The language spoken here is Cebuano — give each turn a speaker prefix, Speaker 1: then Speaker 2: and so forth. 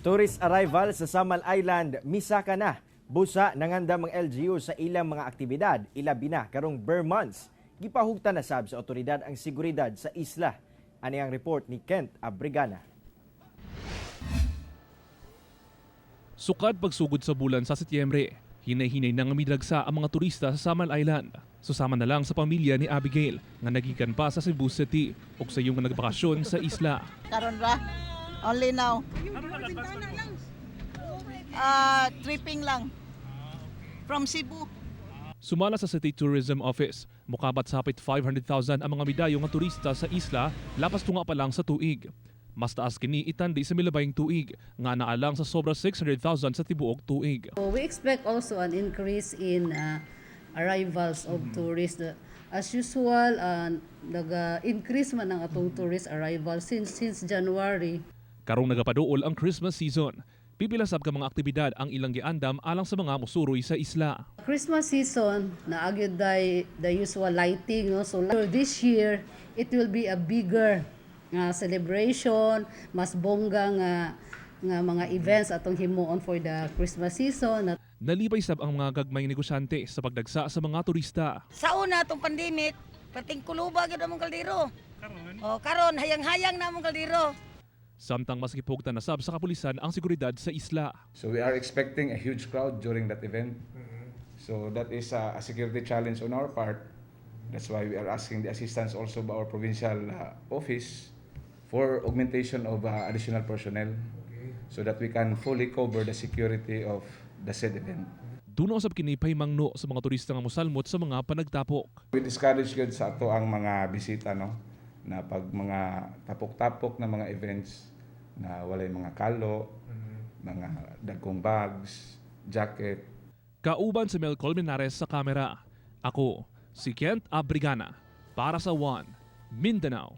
Speaker 1: Tourist arrival sa Samal Island misaka na. Busa nangandam ang LGU sa ilang mga aktibidad, ilabi na karong ber months. Gipahugtan na sab sa otoridad ang seguridad sa isla. Ani ang report ni Kent Abrigana.
Speaker 2: Sukad pagsugod sa bulan sa Setyembre, hinay-hinay na nga midagsa ang mga turista sa Samal Island. Susama na lang sa pamilya ni Abigail nga nagikan pa sa Cebu City ug sayo nga nagbakasyon sa isla.
Speaker 3: Karon ra. Only now. Ah, tripping lang. From Cebu.
Speaker 2: Sumala sa City Tourism Office, mukabat sa hapit 500,000 ang mga midayo nga turista sa isla lapas tunga pa lang sa tuig. Mas taas kini itandi sa milabayng tuig nga naalang sa sobra 600,000 sa tibuok tuig.
Speaker 4: So we expect also an increase in arrivals of tourists. As usual, nag-increase man ang atong tourist arrival since January.
Speaker 2: Karong nagapaduol ang Christmas season. Pipila sab ka mga aktibidad ang ilang giandam alang sa mga musuroy sa isla.
Speaker 4: Christmas season, naa gyud the usual lighting. No? So this year, it will be a bigger celebration, mas bongga nga mga events atong himuon for the Christmas season.
Speaker 2: Nalipay sab ang mga gagmayng negosyante sa pagdagsa sa mga turista.
Speaker 5: Sa una atong pandemic, perting kuluba gyud among kaldero. Karon? Oh, karon hayang-hayang na among kaldero.
Speaker 2: Samtang mas gipugtan na sab sa kapulisan ang seguridad sa isla.
Speaker 6: So we are expecting a huge crowd during that event. So that is a security challenge on our part. That's why we are asking the assistance also of our provincial office for augmentation of additional personnel so that we can fully cover the security of the said event.
Speaker 2: Duna usab kini pahimangno sa mga turista nga mosalmot sa mga panagtapok.
Speaker 6: We discourage gyud sa ato ang mga bisita, no, na pag mga tapok-tapok na mga events na walay mga kalo, mga dagkong bags, jacket.
Speaker 2: Kauban si Mel Colmenares sa kamera. Ako, si Kent Abrigana para sa One Mindanao.